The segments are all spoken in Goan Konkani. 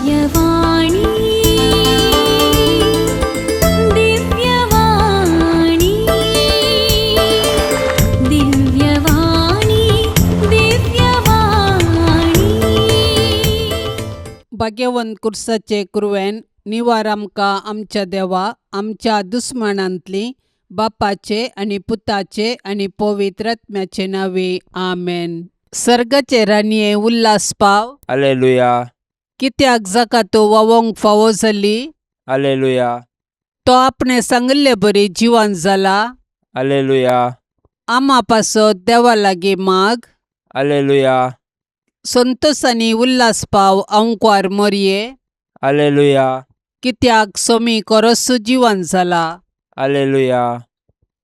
दिव्यवाणी, दिव्यवाणी, दिव्यवाणी, दिव्यवाणी. भाग्यवंत कुर्साचे कुरवेन निवार आमकां आमच्या देवा आमच्या दुस्मानांतली बापाचे आनी पुताचे आनी पवित्र आत्म्याचे नांवे आमेन. सर्गाचे राणये उल्हास पाव. अलेलुया. कित्याक जाका तो वावोंक फावो जाली. अलेलुया. तो आपणे सांगिल्ले बरी जिवन जाला. अलेलुया. आमा पासत देवा लागीं माग. अलेलुया. संतोसांनी उल्हास पाव अंकवार मोरये. अलेलुया. कित्याक सोमी कोरसू जिवन जाला. अलेलुया.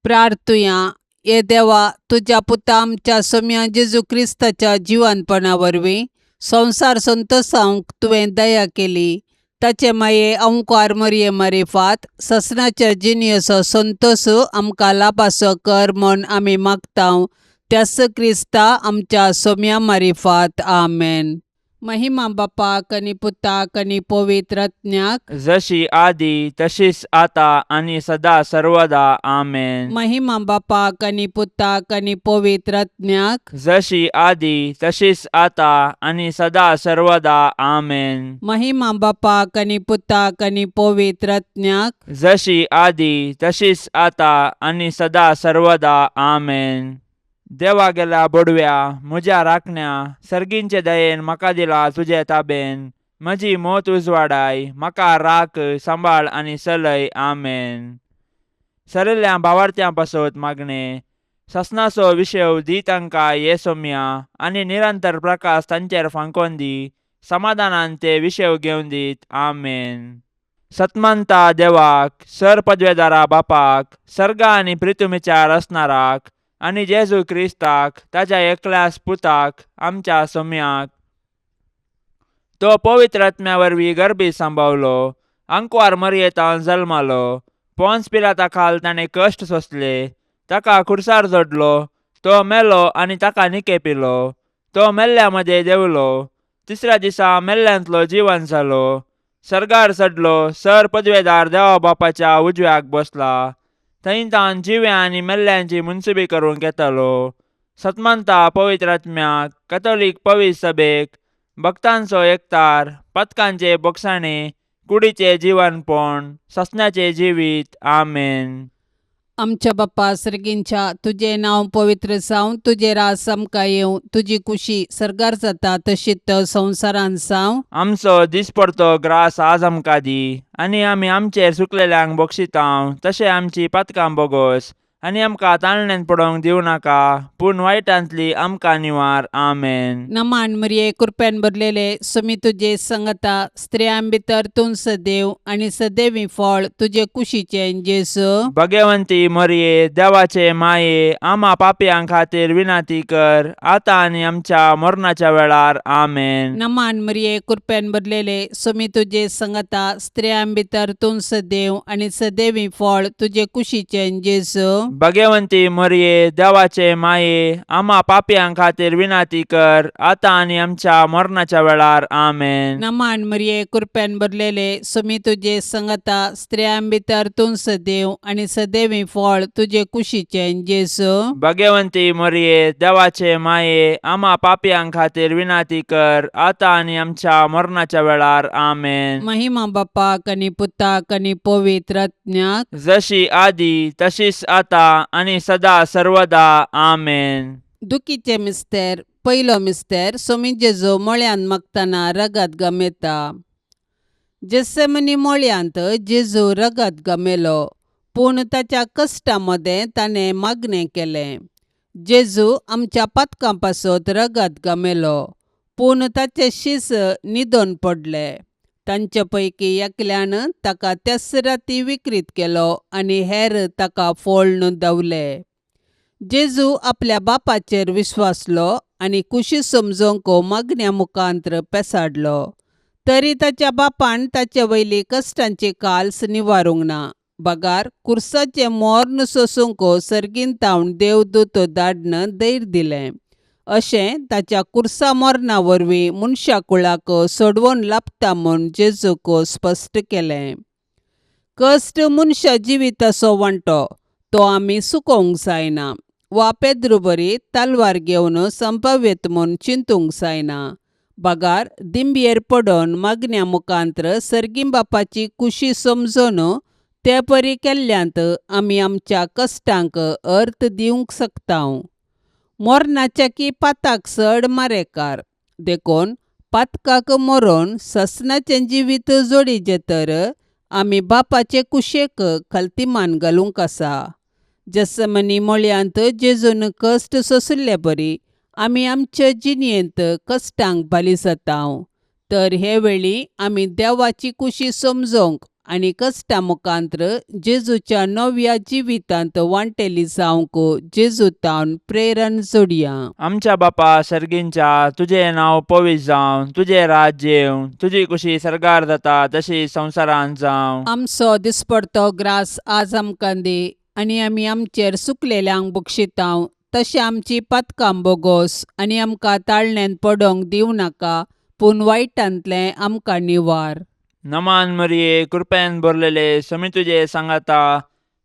प्रार्थुया. हे देवा, तुज्या पुता आमच्या सोम्या जेजू क्रिस्ताच्या जिवनपणा वरवीं संवसार संतोसावंक तुवें दया केली. ताचे माये अंकार मरये मारिफात ससनाच्या जिणेचो संतोस आमकां लाभासो कर म्हूण आमी मागता त्यास क्रिस्ता आमच्या सोम्या मारिफात. आमेन. महिमा बापाक आनी पुताक आनी पवित्र आत्म्याक. जशी आदी तशीच आता आणि सदा सर्वदा. आमेन. महिमा बापाक आनी पुताक आनी पवित्र आत्म्याक. जशी आदी तशीच आता आणि सदा सर्वदा. आमेन. महिमा बापाक आनी पुताक आनी पवित्र आत्म्याक. जशी आदी तशीच आता आणि सदा सर्वदा. आमेन. देवा गेल्या बोडव्या म्हज्या राखण्या सर्गींचे दयेन म्हाका दिला तुजे ताबेन. म्हजी मोत उजवाडाय म्हाका राख सांबाळ आनी चलय. आमेन. सरिल्ल्या भावार्थ्यां पासत मागणें. ससनाचो विशेव दी तांकां ये सोम्या आनी निरंतर प्रकाश तांचेर फांकोन दी. समाधानान ते विशेव घेवन दीत. आमेन. सतमंता देवाक सर पदवेदारा बापाक सर्गा आनी प्रितुमीच्या रचणाराक आनी जेजू क्रिस्ताक ताज्या एकल्यास पुताक आमच्या सोम्याक तो पवित्र आत्म्या वरवीं गर्भी सांबावलो. आंकवार मरयेतान जल्मालो. पोन्स पिलाता खाल ताणें कश्ट सोंसले. ताका खुर्सार जोडलो. तो मेलो आनी ताका निकेपिलो. तो मेल्ल्या मदें देंवलो. तिसऱ्या दिसा मेल्ल्यांतलो जिवन जालो. सर्गार चडलो. सर पदवेदार देवा बापाच्या उजव्याक बसला. थंय तावन जिव्या आनी मेल्ल्यांची मुनसुबी करूंक येतालो. सतमंता पवित्र आत्म्याक कथोलीक पवित्र सभेक भक्तांचो एकतार पथकांचे बोगसाणे कुडीचे जिवनपण ससण्याचे जिवीत. आमेन. आमच्या बाप्पा सर्गींच्या, तुजें नांव पवित्र जावं, तुजें रास आमकां येवं, तुजी कुशी सर्गार जाता तशीच संवसारांत जावं. आमचो दिसपडतो ग्रास आज आमकां दी आनी आमी आमचेर सुकलेल्यांक बक्षितांव तशें आमची पातकां बोगोस आनी आमकां ताळण्यांत पडोवंक दिवं नाका पूण वायटांतली आमकां निवार. आमेन. नमान मरिये, कृपेन भरलेले, सुमी तुजे संगता, स्त्रियां भितर तूं सदैव आनी सदैवी फळ तुजे कुशीचें जेजू. भगवंती मरये देवाचे माये आमा पापयां खातीर विनंती कर आतां आनी आमच्या मरणाच्या वेळार. आमेन. नमान मरिये, कृपेन भरलेले, सुमी तुजे संगता, स्त्रियां भितर तूं सदैव आनी सदैवी फळ तुजे कुशीचें जेजू. भगवंती मरये देवाचे माये आमा पापयां खातीर विनंती कर आतां आनी आमच्या मरणाच्या वेळार. आमेन. नमान मरिये, कृपेन भरलेले, सुमी तुजे संगता, स्त्रियां भितर तूं सदैव आनी सदैवी फळ तुजे कुशीचें जेजू. भगवंती मरये देवाचे माये आमा पापयां खातीर विनंती कर आतां आनी आमच्या मरणाच्या वेळार. आमेन. महिमा बापाक आनी पुताक आनी पवित्र आत्म्याक. जशी आदी तशीच आता आनी सदा सर्वदा. आमेन. दुखीचे मिस्तेर. पयलो मिस्तेर. सोमी जेजू मळ्यांत मागतना रगत गमेता. जेसेमनी मळ्यांत जेजू रगत गमेलो पूण ताच्या कश्टा मदें ताणें मागणें केलें. जेजू आमच्या पातकां पासत रगत गमेलो पूण ताचे शीस न्हिदोन पडले. तांचे पैकी एकल्यान ताका त्याच राती विक्रीत केलो आनी हेर ताका फोळ्ण धांवले. जेजू आपल्या बापाचेर विश्वासलो आनी कुशी समजोवंक मागण्या मुखांत्र पेसाडलो. तरी ताच्या बापान ताचे वयली कश्टांची काल्स निवारूंक ना बगार कुर्साचें मोर्न सोसूंक सर्गीन तावन देवदूत धाडन धैर्य दिलें. अशें ताच्या कुर्सा मरणा वरवीं मनशा कुळाक सोडवण लाबता म्हूण जेजूक स्पश्ट केलें. कश्ट मनशा जिविताचो वांटो, तो आमी चुकोवंक जायना वा पेद्रू बरी तलवार घेवन संभाव्यत म्हूण चिंतूंक जायना. बगार दिंबयेर पडून मागण्या मुखांत्र सर्गीं बापाची खुशी समजून ते परी केल्ल्यांत आमी आमच्या कश्टांक अर्थ दिवंक शकता. मरणाच्या की पाताक चड मारेकार, देखून पातकाक मरोन ससनाचें जिवीत जोडीचें तर आमी बापाचे कुशेक खलतीमान घालूंक आसा. जसमनी मळयांत जेजून कश्ट सोंशिल्ले बरी आमी आमचे जिणेंत कश्टांक बाली जाता. तर हे वेळी आमी देवाची कुशी समजूंक आनी कश्टां मुखांत्र जेजूच्या नव्या जिवितांत वांटेली जावंक जेजू तावन प्रेरण जोडया. आमच्या बापा सर्गींच्या, तुजें नांव पवित्र जावं, तुजें राज्य येवं, तुजी कुशी सर्गार जाता तशी संवसारांत जावं. आमचो दिसपडतो ग्रास आज आमकां दी आनी आमी आमचेर सुकलेल्यांक बक्षितांव तशें आमची पातकां बोगोस आनी आमकां ताळण्यांत पडोंक दिवं नाका, पूण वायटांतलें आमकां निवार. नमान मरिये, कृपेन भरलेले, समी तुजे सांगाता,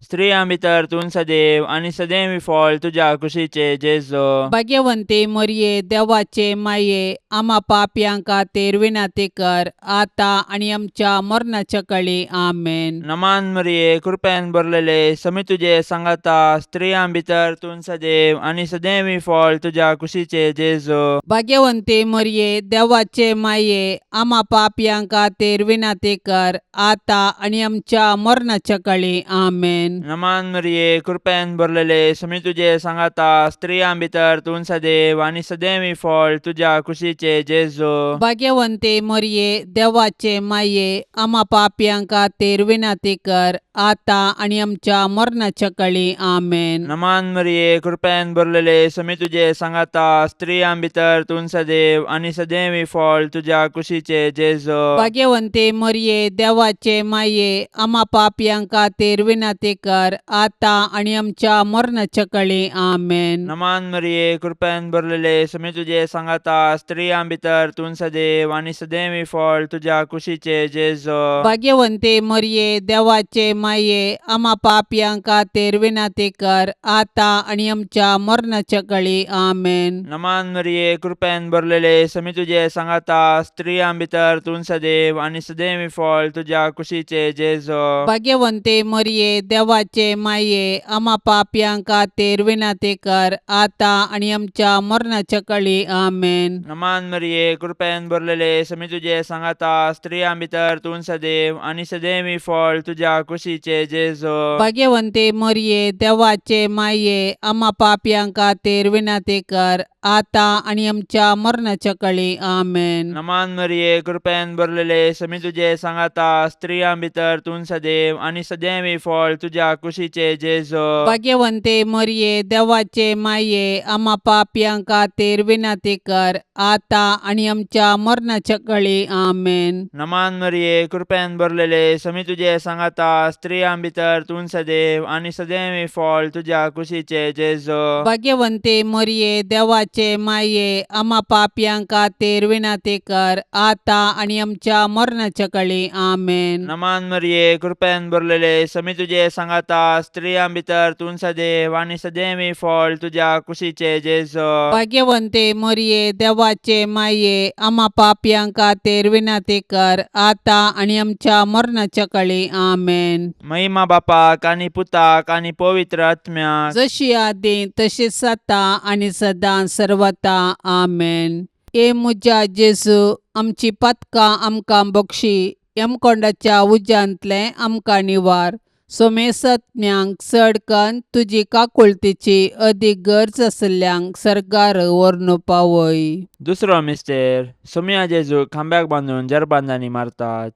स्त्रियां भितर तूं सदैव आनी सदैव फळ तुज्या कुशीचे जेजो. भाग्यवंती मरिये, देवाचे माये, आमा पापयां खातीर विनंती कर, आतां आनी आमच्या मरणाच्या कळी. आमेन. नमान मरिये, कृपेन भरलेले, समी तुजे सांगाता, स्त्रियां भितर तूं सदैव आनी सदैव फळ तुज्या कुशीचे जेजो. भाग्यवंती मरिये, देवाचे माये, आमा पापयां खातीर विनंती कर, आतां आनी आमच्या मरणाच्या कळी. आमेन. नमान मरिये, कृपेन भरलेले, समी तुजे सांगाता, स्त्रियां भितर तूं सदैव आनी सदैव फळ तुज्या कुशीचे जेजो. भाग्यवंती मरिये, देवाचे माये, आमा पापयां खातीर विनंती कर, आतां आनी आमच्या मरणाच्या कळी. आमेन. नमान मरिये, कृपेन भरलेले, समी तुजे सांगाता, स्त्रियां भितर तूं सदैव आनी सदैव फळ तुज्या कुशीचे जेजो. भाग्यवंती मरिये, देवाचे माये, आमा पापयां खातीर विनंती कर, आतां आनी आमच्या मरणाच्या कळी. आमेन. नमान मरिये, कृपेन भरलेले, समी तुजे सांगाता, स्त्रियां भितर तूं सदैव आनी सदैव फळ तुज्या कुशीचे जेजो. भाग्यवंती मरिये, देवाचे माये, आमा पापयां खातीर विनंती कर, आतां आनी आमच्या मरणाच्या कळी. आमेन. नमान मरिये, कृपेन भरलेले, समी तुजे सांगाता, स्त्रियां भितर तूं सदैव आनी सदैव फळ तुज्या कुशीचे जेजो. भाग्यवंती मरिये, देवाचे माये, आमा पापयां खातीर विनंती कर, आतां आनी आमच्या मरणाच्या कळी. आमेन. नमान मरिये, कृपेन भरलेले, समी तुजे सांगाता, स्त्रियां भितर तूं सदैव आनी सदैव फळ तुज्या कुशीचे जेजो. भाग्यवंती मरिये, देवाचे माये, आमा पापयां खातीर विनंती कर, आतां आनी आमच्या मरणाच्या कळी. आमेन. नमान मरिये, कृपेन भरलेले, समी तुजे सांगाता, स्त्रियां भितर तूं सदैव आनी सदैव फळ तुज्या कुशीचे जेजो. भाग्यवंती मरिये, देवाचे माये, आमा पापयां खातीर विनंती कर, आतां आनी आमच्या मरणाच्या कळी. आमेन. नमान मरिये, कृपेन भरलेले, समी तुजे सांगाता, स्त्रियां भितर तूं सदैव आनी सदैव फळ तुज्या कुशीचे जेजो. भाग्यवंती मरिये, देवाचे माये, आमा पापयां खातीर विनंती कर, आतां आनी आमच्या मरणाच्या कळी. आमेन. नमान मरिये, कृपेन भरलेले, समी तुजे सांगाता, स्त्रियां भितर तूं सदैव आनी सदैव फळ तुज्या कुशीचे जेजो. भाग्यवंती मरिये, देवाचे माये, आमा पापयां खातीर विनंती कर, आतां आनी आमच्या मरणाच्या कळी. आमेन. महिमा बापाक आनी पुताक आनी पवित्र आत्म्याक, जशी आदी तशीच आतां आनी सदां सर्वता. आमेन. ए म्हज्या जेजू, आमची पातकां आमकां बक्षी, यमकोंडाच्या उज्यांतलें आमकां निवार, सोमेसत्म्यांक चड कन्न तुजी काकुळतीची अदीक गरज आशिल्ल्यांक सर्गार व्हरून पावय. दुसरो मिस्तेर. सोमया जेजूक खांब्याक बांदून जरबांदांनी मारतात.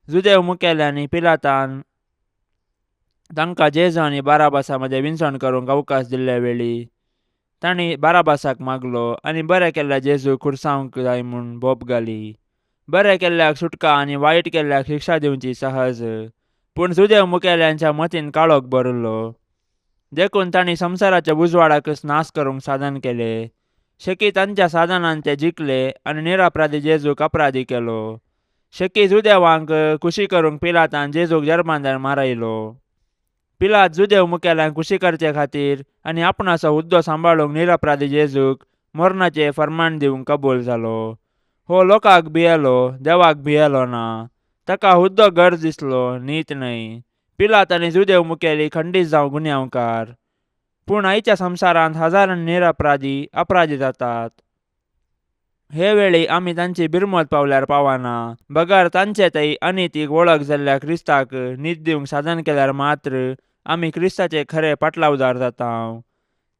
जुदेव मुखेल्यांनी पिलातान तांकां जेजू आनी बाराबासा मदें विनसण करूंक अवकाश दिल्ले वेळी तांणी बाराबासाक मागलो आनी बरें केल्ल्या जेजूक खुर्सावंक जाय म्हूण बोब घाली. बरें केल्ल्याक सुटका आनी वायट केल्ल्याक शिक्षा दिवची सहज, पूण जुदेव मुखेल्यांच्या मतीन काळोख भरिल्लो, देखून तांणी संवसाराच्या उजवाडाकच नाश करूंक साधन केलें. शेकी तांच्या साधनान ते जिखले आनी निरअपराधी जेजूक अपराधी केलो. शेकी जुदेवांक खुशी करूंक पिलातान जेजूक जर्मांदार मारायलो. पिलात जुदेव मुखेल्यांक खुशी करचे खातीर आनी आपणाचो हुद्दो सांबाळूंक निरअपराधी जेजूक मरणाचें फर्मान दिवंक कबूल जालो. हो लोकांक भियेलो, देवाक भियेलो ना. ताका हुद्दो गरज दिसलो, नीत न्हय. पिलात आनी जुदेव मुखेली खंडीत जावं गुन्यांवकार. पूण आयच्या संवसारांत हजारांनी निरअपराधी अपराधी जातात. हे वेळी आमी तांची बिरमत पावल्यार पावना, बगर तांचे थंय अनितीक वळख जाल्ल्या क्रिस्ताक नीत दिवंक साधन केल्यार मात्र आमी क्रिस्ताचे खरे पाटलावदार जाता.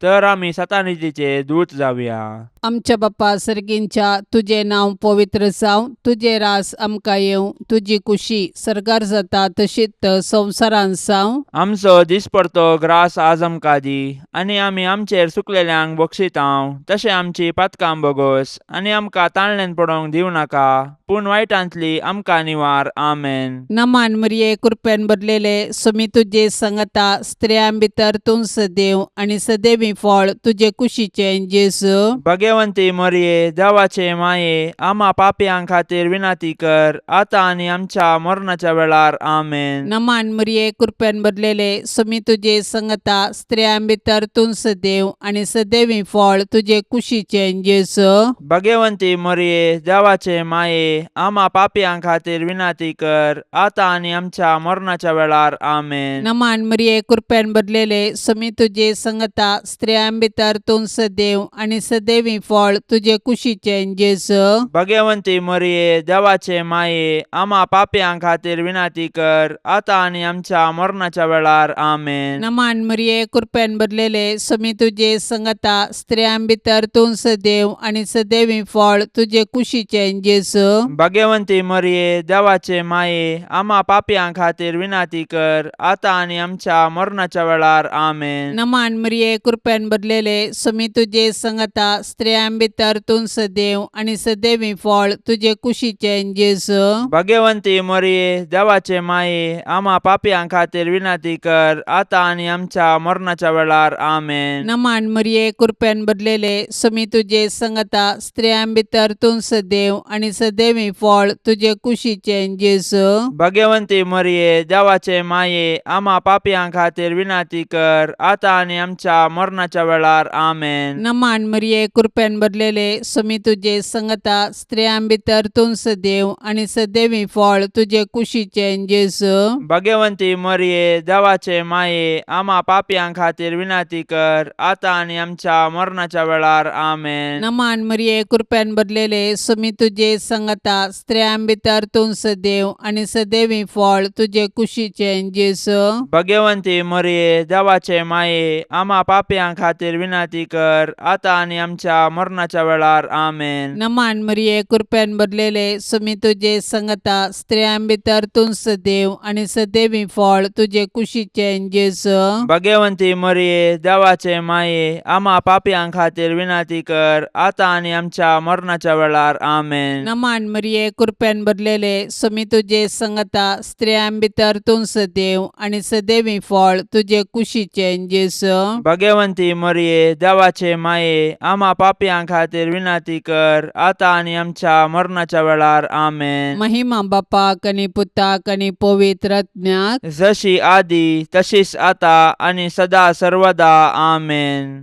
तर आमी सतानितीचे दूत जावया. आमच्या बापा सर्गींच्या, तुजें नांव पवित्र जावं, तुजें रास आमकां येवं, तुजी कुशी सर्गार जाता तशीच संवसारांत जावं. आमचो दिसपडतो ग्रास आज आमकां दी आनी आमी आमचेर चुकलेल्यांक बक्षितांव तशें आमची पातकां बोगोस आनी आमकां ताळण्यान पडोवंक दिवं नाका, पूण वायटांतली आमकां निवार. आमेन. नमान मरिये, कृपेन भरलेले, सुमी तुजे संगता, स्त्रियां भितर तूं सदैव आनी सदैवी फळ तुजे कुशीचें जेजू. भगवंती मरिये, देवाचे माये, आमा पापयां खातीर विनंती कर, आतां आनी आमच्या मरणाच्या वेळार. आमेन. नमान मरिये, कृपेन भरलेले, सुमी तुजे संगता, स्त्रियां भितर तूं सदैव आनी सदैवी फळ तुजे कुशीचें जेजू. भगवंती मरिये, देवाचे माये, आमा पापयां खातीर विनंती कर, आतां आनी आमच्या मरणाच्या वेळार. आमेन. नमान मरिये, कृपेन भरलेले, सुमी तुजे संगता, स्त्रियां भितर तूं सदैव आनी सदैवी फळ तुजे कुशीचें जेजू. भगवंती मरिये, देवाचे माये, आमा पापयां खातीर विनंती कर, आतां आनी आमच्या मरणाच्या वेळार. आमेन. नमान मरिये, कृपेन भरलेले, सुमी तुजे संगता, स्त्रियां भितर तूं सदैव आनी सदैवी फळ तुजे कुशीचें जेजू. भगवंती मरिये, देवाचे माये, आमा पापयां खातीर विनंती कर, आतां आनी आमच्या मरणाच्या वेळार. आमेन. नमान मरिये, कृपेन भरलेले, सुमी तुजे संगता, स्त्रियां भितर तूं सदैव आनी सदैवी फळ तुजे कुशीचें जेजू. भगवंती मरिये, देवाचे माये, आमा पापयां खातीर विनंती कर, आतां आनी आमच्या मरणाच्या वेळार. आमेन. नमान मरिये, कृपेन भरलेले, सुमी तुजे संगता, स्त्रियां भितर तूं सदैव आनी सदैवी फळ तुजे कुशीचें जेजू. भगवंती मरिये, देवाचे माये, आमा पापयां खातीर विनंती कर, आतां आनी आमच्या मरणाच्या वेळार. आमेन. नमान मरिये, कृपेन भरलेले, सुमी तुजे संगता, स्त्रियां भितर तूं सदैव आनी सदैवी फळ तुजे कुशीचें जेजू. भगवंती मरिये, देवाचे माये, आमा पापयां खातीर विनंती कर, आतां आनी आमच्या मरणाच्या वेळार. आमेन. नमान मरिये, कृपेन भरलेले, सुमी तुजे संगता, स्त्रियां भितर तूं सदैव आनी सदैवी फळ तुजे कुशीचें जेजू. भगवंती मरिये, देवाचे माये, आमा पापयां खातीर विनंती कर, आतां आनी आमच्या मरणाच्या वेळार. आमेन. नमान मरिये, कृपेन भरलेले, सुमी तुजे संगता, स्त्रियां भितर तूं सदैव आनी सदैवी फळ तुजे कुशीचें जेजू. भगवंती मरिये, देवाचे माये, आमा पापयां खातीर विनंती कर, आतां आनी आमच्या मरणाच्या वेळार. आमेन. नमान मरिये, कृपेन भरलेले, सुमी तुजे संगता, स्त्रियां भितर तूं सदैव आनी सदैवी फळ तुजे कुशीचें जेजू. भगवंती मरिये, देवाचे माये, आमा पापयां खातीर विनंती कर, आतां आनी आमच्या मरणाच्या वेळार. आमेन. महिमा बापाक आनी पुताक आनी पवित्र आत्म्याक. जशी आदी तशीच आता आनी सदा सर्वदा. आमेन.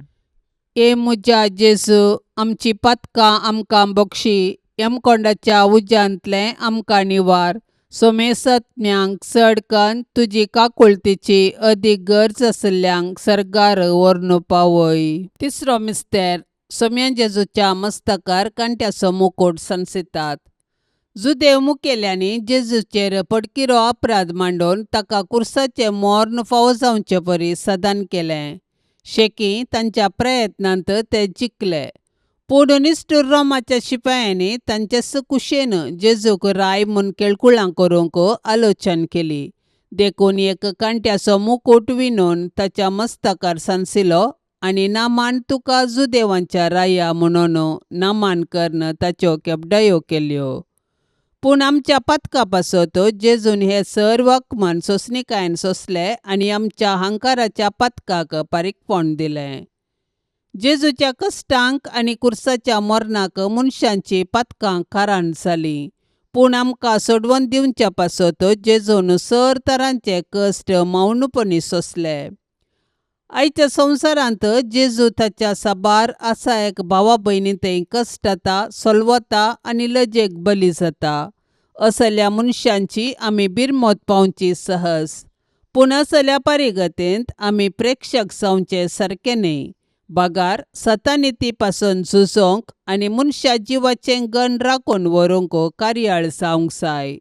ए म्हज्या जेजू, आमची पातकां आमकां बक्षी, यमकोंडाच्या उज्यांतलें आमकां निवार, सोमेसत्म्यांक चड कन्न तुजी काकुळतीची अदीक गरज आशिल्ल्यांक सर्गार व्हरून पावय. तिसरो मिस्तेर, सोम्या जेजूच्या मस्तकार कांट्याचो मुकूट सांसितात. जुदेव मुखेल्यांनी जेजूचेर पडकिरो अपराध मांडून ताका कुर्साचें मर्ण फावो जावचे परी सदान केलें. शेकी तांच्या प्रयत्नांत ते जिखले, पूण निश्ठूर रोमाच्या शिपायांनी तांचेच कुशेन जेजूक राय म्हूण केळकुळां करूंक आलोचन केली. देखून एक कांट्याचो मुकूट विणून ताच्या मस्तकार सांसिलो आनी नामान तुका जुदेवांच्या राया म्हणून नामान करून ताच्यो केपडायो केल्यो. पूण आमच्या पातका पासत जेजून हे सर्व अपमान सोंसणिकायेन सोंसले आनी आमच्या हंकाराच्या पातकाक पारीकपण दिलें. जेजूच्या कश्टांक आनी कुर्साच्या मरणाक मनशांची पातकां कारण जालीं पूण आमकां सोडवून दिवच्या पासत जेजून सर तरांचे कश्ट मौनपणी सोंसले. आयच्या संवसारांत जेजू ताच्या साबार आसा एक भावा भयणी थंय कश्टता सोलवता आनी लजेक बली जाता. असल्या मनशांची आमी बिरमत पावची सहज पूण असल्या परिगतेंत आमी प्रेक्षक जावचे सारकें न्हय बगार सतानिती पासून झुजोंक आनी मनशा जिवाचें गण राखून व्हरूंक कार्याळ जावंक जाय.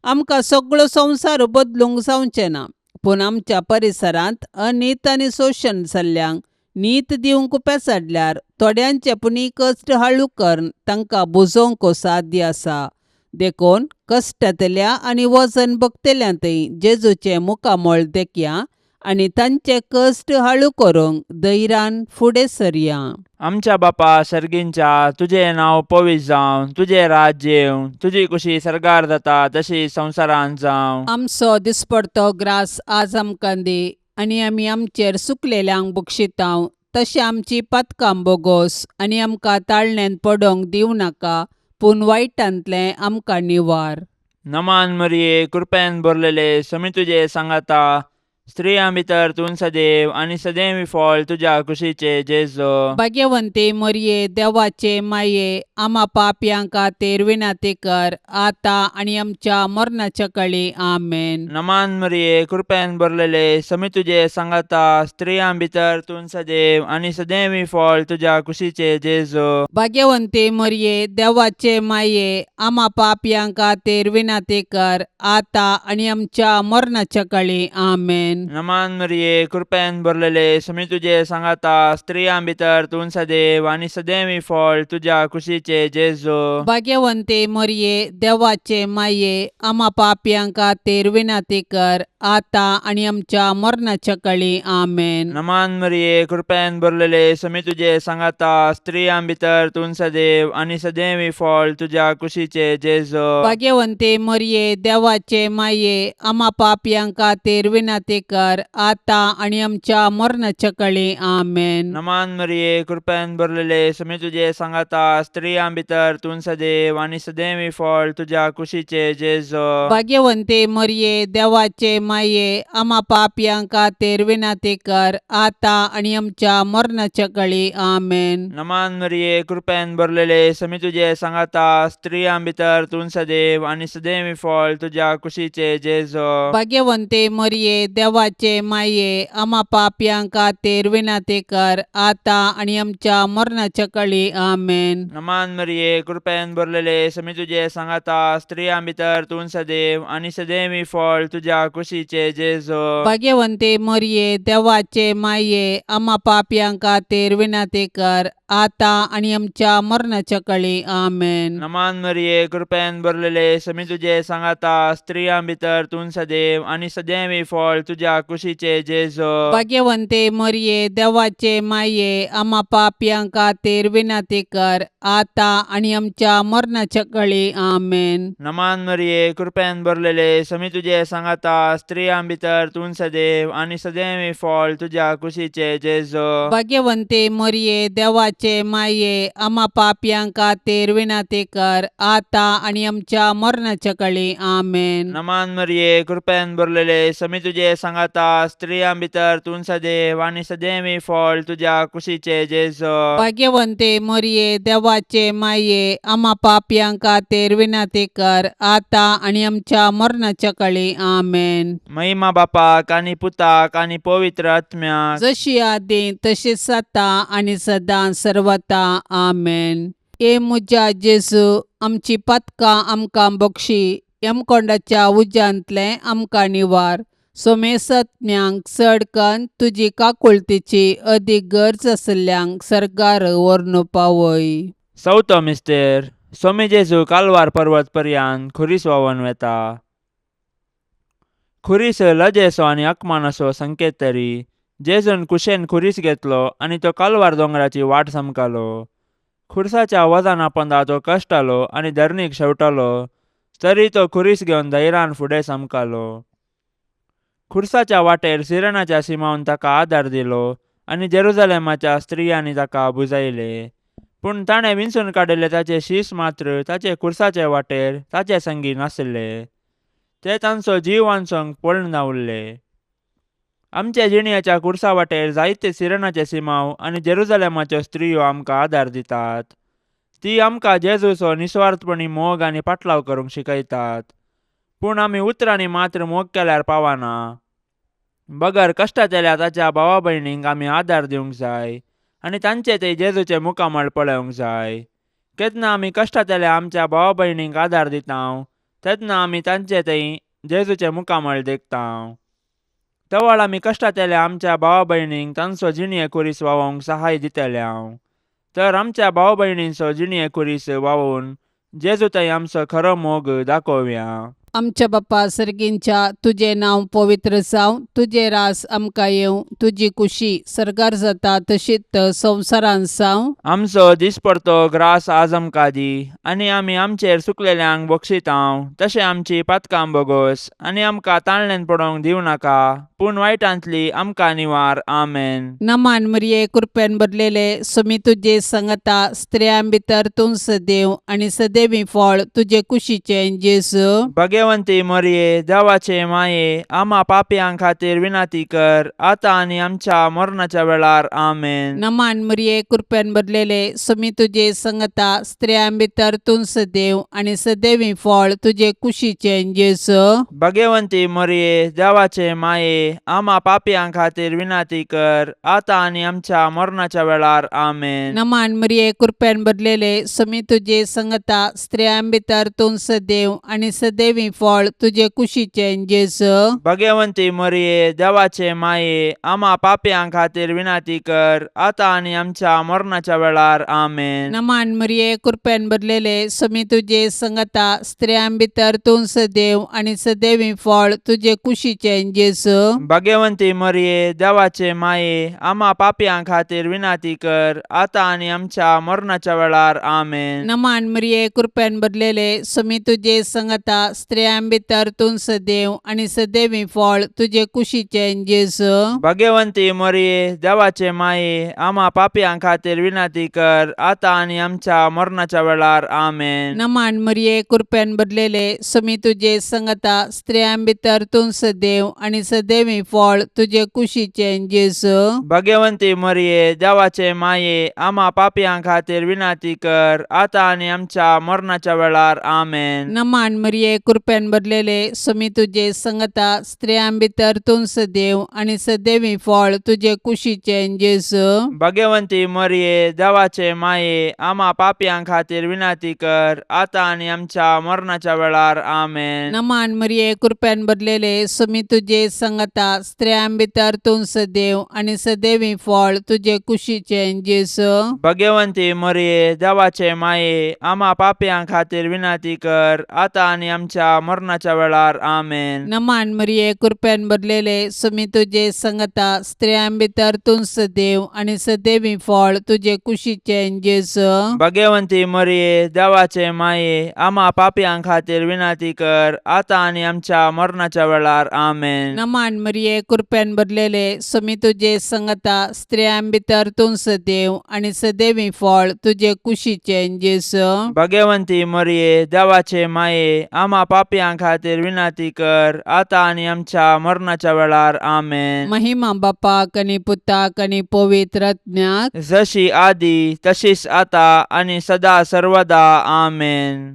आमकां सगळो संवसार बदलूंक जावचें ना पूण आमच्या परिसरांत अनीत आनी शोशण जाल्ल्यांक नीत दिवंक पेसाडल्यार थोड्यांचे पुणी कश्ट हाळू करून तांकां बुजोवंक साध्य आसा. देखून कश्टांतल्या आनी वजन भोगतल्या थंय जेजूचें मुखामळ देखया आनी तांचे कश्ट हाळू करूंक धैर्यान फुडें सरया. आमच्या बापा सर्गींच्या तुजें नांव पवित्र जावं, तुजें राज्य येवं, तुजी कुशी सर्गार जाता तशी संवसारांत जावं. आमचो दिसपडतो ग्रास आज आमकां दी आनी आमी आमचेर सुकलेल्यांक बक्षितांव तशें आमची पातकां बोगोस आनी आमकां ताळण्यांत पडोवंक दिवं नाका पूण वायटांतलें आमकां निवार. नमान मरिये, कृपेन भरलेले, समी तुजे सांगाता, स्त्रियां भितर तूं सदैव आनी सदैव फळ तुज्या कुशीचे जेजू. भाग्यवंती मरये, देवाचे माये, आमा पापयां खातीर विनंती कर आतां आनी आमच्या मरणाच्या कळी. आमेन. नमान मरिये, कृपेन भरलेले, समी तुजे सांगाता, स्त्रियां भितर तूं सदैव आनी सदैव फळ तुज्या कुशीचे जेजू. भाग्यवंती मरये, देवाचे माये, आमा पापयां खातीर विनंती कर आतां आनी आमच्या मरणाच्या कळी. आमेन. नमान मरिये, कृपेन भरलेले, समी तुजे सांगाता, स्त्रियां भितर तूं सदैव आनी सदैव फळ तुज्या कुशीचे जेजू. भाग्यवंती मरये, देवाचे माये, आमा पापयां खातीर विनंती कर आतां आनी आमच्या मरणाच्या कळी. आमेन. नमान मरिये, कृपेन भरलेले, समी तुजे सांगाता, स्त्रियां भितर तूं सदैव आनी सदैव फळ तुज्या कुशीचे जेजू. भाग्यवंती मरये, देवाचे माये, आमा पापयां खातीर विनंती कर आतां आनी आमच्या मरणाच्या कळी. आमेन. नमान मरिये, कृपेन भरलेले, समी तुजे सांगाता, स्त्रियां भितर तूं सदैव आनी सदैव फळ तुज्या कुशीचे जेजू. भाग्यवंती मरये, देवाचे माये, आमा पापयां खातीर विनंती कर आतां आनी आमच्या मरणाच्या कळी. आमेन. नमान मरिये, कृपेन भरलेले, समी तुजे सांगाता, स्त्रियां भितर तूं सदैव आनी सदैव फळ तुज्या कुशीचे जेजू. भाग्यवंती मरये, देवाचे माये, आमा पापयां खातीर विनंती कर आतां आनी आमच्या मरणाच्या कळी. आमेन. नमान मरिये, कृपेन भरलेले, समी तुजे सांगाता, स्त्रियां भितर तूं सदैव आनी सदैव फळ तुज्या कुशीचे जेजू. भाग्यवंती मरये, देवाचे माये, आमा पापयां खातीर विनंती कर आतां आनी आमच्या मरणाच्या कळी. आमेन. नमान मरिये, कृपेन भरलेले, समी तुजे सांगाता, स्त्रियां भितर तूं सदैव आनी सदैव फळ तुज्या कुशीचे जेजू. भाग्यवंती मरये, देवाचे माये, आमा पापयां खातीर विनंती कर आतां आनी आमच्या मरणाच्या कळी. आमेन. नमान मरिये, कृपेन भरलेले, समी तुजे सांगाता, स्त्रियां भितर तूं सदैव आनी सदैव फळ तुज्या कुशीचे जेजू. भाग्यवंती मरये, देवाचे माये, आमा पापयां खातीर विनंती कर आतां आनी आमच्या मरणाच्या कळी. आमेन. नमान मरिये, कृपेन भरलेले, समी तुजे सांगाता, स्त्रियां भितर तूं सदैव आनी सदैव फळ तुज्या कुशीचे जेजू. भाग्यवंती मरये, देवाचे माये, आमा पापयां खातीर विनंती कर आतां आनी आमच्या मरणाच्या कळी. आमेन. महिमा बापाक आनी पुताक आनी पवित्र आत्म्याक, जशी आदी तशीच आतां आनी सदां सर्वता. आमेन. ए म्हज्या जेजू, आमची पातकां आमकां बक्षी, यमकोंडाच्या उज्यांतलें आमकां निवार, सोमेसत्म्यांक चड कन्न तुजी काकुळतीची अदीक गरज आशिल्ल्यांक सर्गार व्हरून पावय. चवथो मिस्तेर. सोमी जेजू कालवार पर्वत पर्यान खुरीस व्हांवन वेता. खुरीस लजेचो आनी अकमानाचो संकेत तरी जेजून कुशेन खुरीस घेतलो आनी तो कालवार दोंगराची वाट समकालो. खुरसाच्या वजना पोंदा तो कश्टालो आनी धरणीक शेवटालो, तरी तो खुरीस घेवन धैर्यान फुडें समकालो. खुरसाच्या वाटेर सिरणाच्या सिमावन ताका आदार दिलो आनी जेरुजालेमाच्या स्त्रियांनी ताका बुजायले. पूण ताणें विंचून काडिल्ले ताचे शीस मात्र ताचे कुर्साचे वाटेर ताचे संगी नासले. ते तांचो जीव वांचोवंक पळून उरले. आमच्या जिणयाच्या कुर्सा वाटेर जायते सिरनाचे सिमांव आनी जेरुजालेमाच्यो स्त्रियो आमकां आदार दितात. ती आमकां जेजूचो निस्वार्थपणी मोग आनी पाटलाव करूंक शिकयतात. पूण आमी उतरांनी मात्र मोग केल्यार पावना. बगर कश्टांतल्या ताच्या भावा भयणींक आमी आदार दिवंक जाय आनी तांचे ते जेजूचे मुखामळ पळोवंक जाय. केन्ना आमी कश्टांतल्या आमच्या भावा भयणींक आदार दिता तेन्ना आमी तांचे थंय जेजूचे मुखामळ देखता. तवळ आमी कश्टांतल्या आमच्या भावा भयणींक तांचो जिणये खुरीस वावोवंक सहाय दितले. तर आमच्या भाव भयणींचो जिणये खुरीस वावोवन जेजू थंय आमचो खरो मोग दाखोवया. आमच्या बापा सर्गींच्या, तुजें नांव पवित्र जावं, तुजें रास आमकां येवं, तुजी कुशी सर्गार जाता तशीच संवसारांत जावं. आमचो दिसपडतो ग्रास आज आमकां दी आनी आमी आमचेर सुकलेल्यांक बक्षितांव तशें आमची पातकां बोगोस आनी आमकां ताणल्यान पडोवंक दिवं नाका पूण वायटांतली आमकां निवार. आमेन. नमान मरिये, कृपेन भरलेले, सुमी तुजे संगता, स्त्रियां भितर तूं सदैव आनी सदैवी फळ तुजे कुशीचें जेजू. भगवंती मरिये, देवाचे माये, आमा पापयां खातीर विनंती कर आतां आनी आमच्या मरणाच्या वेळार. आमेन. नमान मरिये, कृपेन भरलेले, सुमी तुजे संगता, स्त्रियां भितर तूं सदैव आनी सदैवी फळ तुजे कुशीचें जेजू. भगवंती मरिये, देवाचे माये, आमा पापयां खातीर विनंती कर आतां आनी आमच्या मरणाच्या वेळार. आमेन. नमान मरिये, कृपेन भरलेले, सुमी तुजे संगता, स्त्रियां भितर तूं सदैव आनी सदैवी फळ तुजे कुशीचें जेजू. भगवंती मरिये, देवाचे माये, आमा पापयां खातीर विनंती कर आतां आनी आमच्या मरणाच्या वेळार. आमेन. नमान मरिये, कृपेन भरलेले, सुमी तुजे संगता, स्त्रियां भितर तूं सदैव आनी सदैवी फळ तुजे कुशीचें जेजू. भगवंती मरिये, देवाचे माये, आमा पापयां खातीर विनंती कर आतां आनी आमच्या मरणाच्या वेळार. आमेन. नमान मरिये, कृपेन भरलेले, सुमी तुजे संगता, स्त्रियां भितर तूं सदैव आनी सदैवी फळ तुजे कुशीचें जेजू. भगवंती मरिये, देवाचे माये, आमा पापयां खातीर विनंती कर आतां आनी आमच्या मरणाच्या वेळार. आमेन. नमान मरिये, कृपेन भरलेले, सुमी तुजे संगता, स्त्रियां भितर तूं सदैव आनी सदैवी फळ तुजे कुशीचें जेजू. भगवंती मरिये, देवाचे माये, आमा पापयां खातीर विनंती कर आतां आनी आमच्या मरणाच्या वेळार. आमेन. नमान मरिये, कृपेन भरलेले, सुमी तुजे संगता, स्त्रियां भितर तूं सदैव आनी सदैवी फळ तुजे कुशीचें जेजू. भगवंती मरिये, देवाचे माये, आमा पापयां खातीर विनंती कर आतां आनी आमच्या मरणाच्या वेळार. आमेन. नमान मरिये, कृपेन भरलेले, सुमी तुजे संगता, स्त्रियां भितर तूं सदैव आनी सदैवी फळ तुजे कुशीचें जेजू. भगवंती मरिये, देवाचे माये, आमा पापयां खातीर विनंती कर आतां आनी आमच्या मरणाच्या वेळार. आमेन. नमान मरिये, कृपेन भरलेले, सुमी तुजे संगता, स्त्रियां भितर तूं सदैव आनी सदैवी फळ तुजे कुशीचें जेजू. भगवंती मरिये, देवाचे माये, आमा पापयां खातीर विनंती कर आतां आनी आमच्या मरणाच्या वेळार. आमेन. नमान मरिये, कृपेन भरलेले, सुमी तुजे संगता, स्त्रियां भितर तूं सदैव आनी सदैवी फळ तुजे कुशीचें जेजू. भगवंती मरिये, देवाचे माये, आमा पापयां खातीर विनंती कर आतां आनी आमच्या मरणाच्या वेळार. आमेन. महिमा बापाक आनी पुताक आनी पवित्र आत्म्याक, जशी आदी तशीच आता आनी सदा सर्वदा. आमेन.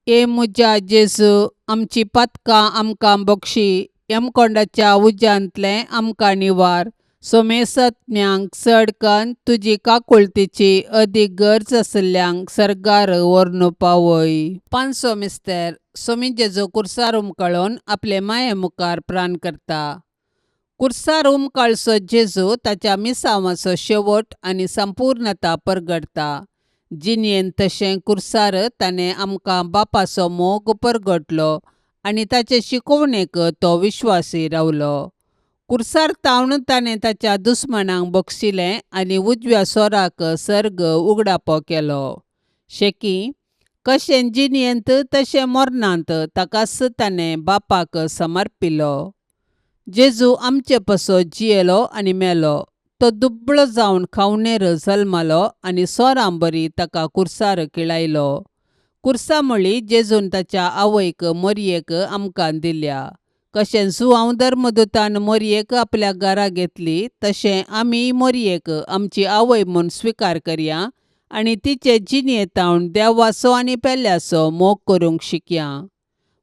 ए म्हज्या जेजू, आमची पातकां आमकां बक्षी, यमकोंडाच्या उज्यांतलें आमकां निवार, सोमेसत्म्यांक चड कन्न तुजी काकुळतीची अदीक गरज आशिल्ल्यांक सर्गार व्हरून पावय. पांचवो मिस्तेर, सोमी जेजू कुर्सार उमकळून आपले माये मुखार प्राण करता. कुर्सार उमकाळचो जेजू ताच्या मिसांवाचो शेवट आनी संपूर्णता परगटता. जिणेंत तशें कुर्सार ताणें आमकां बापाचो मोग परगटलो आनी ताचे शिकोवणेक तो विश्वासी रावलो. कुर्सार तावन ताणें ताच्या दुस्मानांक बक्षिलें आनी उजव्या सोराक सर्ग उगडापो केलो. शेकी कशें जिणेंत तशें मरणांत ताकाच ताणें बापाक समर्पिलो. जेजू आमचे पासत जियेलो आनी मेलो. तो दुबळो जावन खावणेर जल्मालो आनी सोरांबरी ताका कुर्सार किळायलो. कुर्सा म्हळी जेजून ताच्या आवयक मोरयेक आमकां दिल्या. कशें जुआंव धर्मदूतान मोरयेक आपल्या घरा घेतली तशें आमीय मोरयेक आमची आवय म्हूण स्विकार करया आनी तिचे जिणेंतावन देवाचो आनी पेल्याचो मोग करूंक शिकया.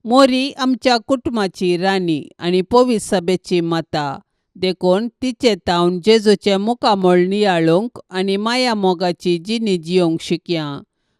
मोरी आमच्या कुटुंबाची राणी आनी पवित्र सभेची माता देखून तिचे तावन जेजूचें मुखामळ नियाळूंक आनी माया मोगाची जिणी जियोंक शिकया.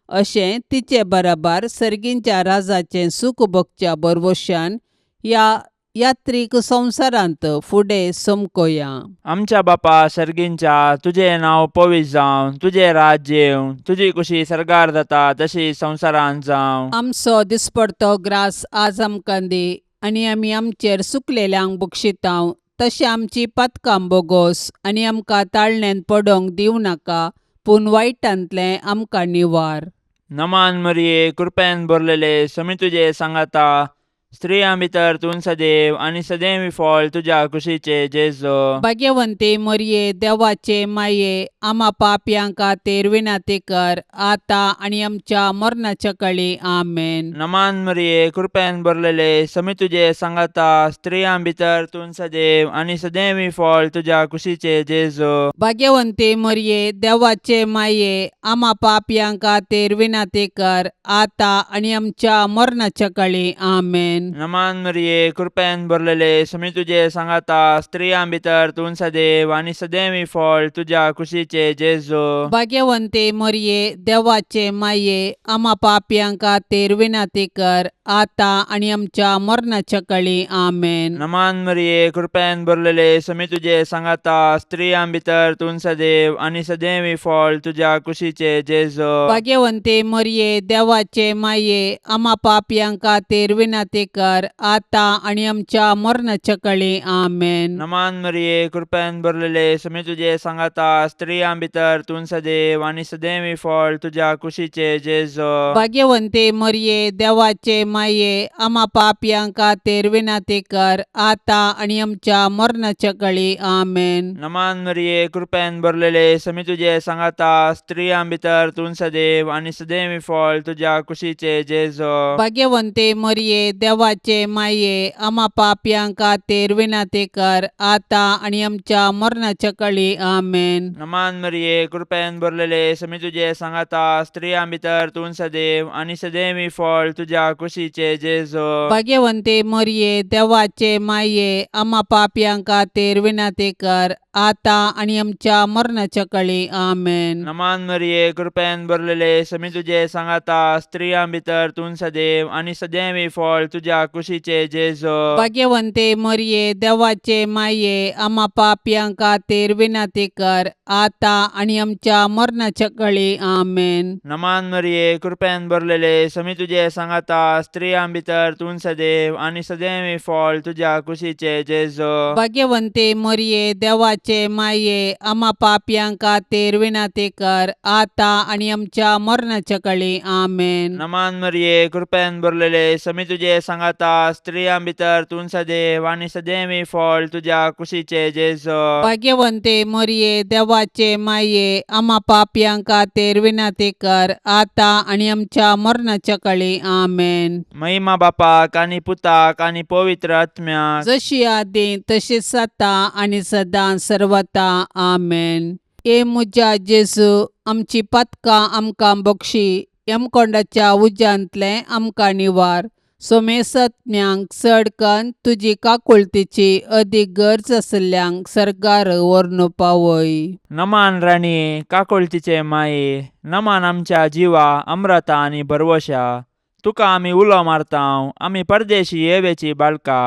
अशें तिचे बराबर सर्गींच्या राजाचें सूख भोगच्या भरवशान ह्या यात्रीक संवसारांत फुडें समकोया. आमच्या बापा सर्गींच्या तुजें नांव पवित्र जावं, तुजें राज्य येवं, तुजी कुशी सर्गार जाता तशी संवसारांत जावं. आमचो दिसपडतो ग्रास आज आमकां दी आनी आमी आमचेर सुकलेल्यांक बक्षितांव तशें आमची पातकां बोगोस आनी आमकां ताळण्यांत पडोंक दिवं नाका पूण वायटांतलें आमकां निवार. नमान मरिये, कृपेन भरलेले, समी तुजे सांगाता, स्त्रियां भितर तूं सदैव आनी सदैव फळ तुज्या कुशीचे जेजू. भाग्यवंती मोरये, देवाचे माये, आमा पापयां खातीर विनंती कर आतां आनी आमच्या मरणाच्या कळी. आमेन. नमान मरिये, कृपेन भरलेले, समी तुजे सांगाता, स्त्रियां भितर तूं सदैव आनी सदैव फळ तुज्या कुशीचे जेजू. भाग्यवंती मोरये, देवाचे माये, आमा पापयां खातीर विनंती कर आतां आनी आमच्या मरणाच्या कळी. आमेन. नमान मरिये, कृपेन भरलेले, समी तुजे सांगाता, स्त्रियां भितर तूं सदैव आनी सदैव फळ तुज्या कुशीचे जेजू. भाग्यवंती मोरये, देवाचे माये, आमा पापयां खातीर विनंती कर आतां आनी आमच्या मरणाच्या कळी. आमेन. नमान मरिये, कृपेन भरलेले, समी तुजे सांगाता, स्त्रियां भितर तूं सदैव आनी सदैव फळ तुज्या कुशीचे जेजू. भाग्यवंती मोरये, देवाचे माये, आमा पापयां खातीर विनंती कर आतां आनी आमच्या मरणाच्या कळी. आमेन. नमान मरिये, कृपेन भरलेले, समी तुजे सांगाता, स्त्रियां भितर तूं सदैव आनी सदैव फळ तुज्या कुशीचे जेजू. भाग्यवंती मोरये, देवाचे माये, आमा पापयां खातीर विनंती कर आतां आनी आमच्या मरणाच्या कळी. आमेन. नमान मरिये, कृपेन भरलेले, समी तुजे सांगाता, स्त्रियां भितर तूं सदैव आनी सदैव फळ तुज्या कुशीचे जेजू. भाग्यवंती मोरये, देवाचे माये, आमा पापयां खातीर विनंती कर आतां आनी आमच्या मरणाच्या कळी. आमेन. नमान मरिये, कृपेन भरलेले, समी तुजे सांगाता, स्त्रियां भितर तूं सदैव आनी सदैव फळ तुज्या कुशीचे जेजू. भाग्यवंती मोरये, देवाचे माये, आमा पापयां खातीर विनंती कर आतां आनी आमच्या मरणाच्या कळी. आमेन. नमान मरिये, कृपेन भरलेले, समी तुजे सांगाता, स्त्रियां भितर तूं सदैव आनी सदैव फळ तुज्या कुशीचे जेजू. भाग्यवंती मोरये, देवाचे माये, आमा पापयां खातीर विनंती कर आतां आनी आमच्या मरणाच्या कळी. आमेन. नमान मरिये, कृपेन भरलेले, समी तुजे सांगाता, स्त्रियां भितर तूं सदैव आनी सदैव फळ तुज्या कुशीचे जेजू. भाग्यवंती मोरये, देवाचे माये, आमा पापयां खातीर विनंती कर आतां आनी आमच्या मरणाच्या कळी. आमेन. नमान मरिये, कृपेन भरलेले, समी तुजे सांगाता, स्त्रियां भितर तूं सदैव आनी सदैव फळ तुज्या कुशीचे जेजू. भाग्यवंती मोरये, देवाचे माये, आमा पापयां खातीर विनंती कर आतां आनी आमच्या मरणाच्या कळी. आमेन. महिमा बापाक आनी पुताक आनी पवित्र आत्म्याक, जशी आदी तशीच आतां आनी सदां सर्वता. आमेन. ए म्हज्या जेजू, आमची पातकां आमकां बक्षी, यमकोंडाच्या उज्यांतलें आमकां निवार, सोमेसत्म्यांक चड कन्न तुजी काकुळतीची अदीक गरज आशिल्ल्यांक सर्गार व्हरून पावय. नमान राणये, काकुळतीचे माये, नमान आमच्या जिवा अमृता आनी भरवशा, तुका आमी उलो मारतांव, आमी परदेशी येवेची बाळका,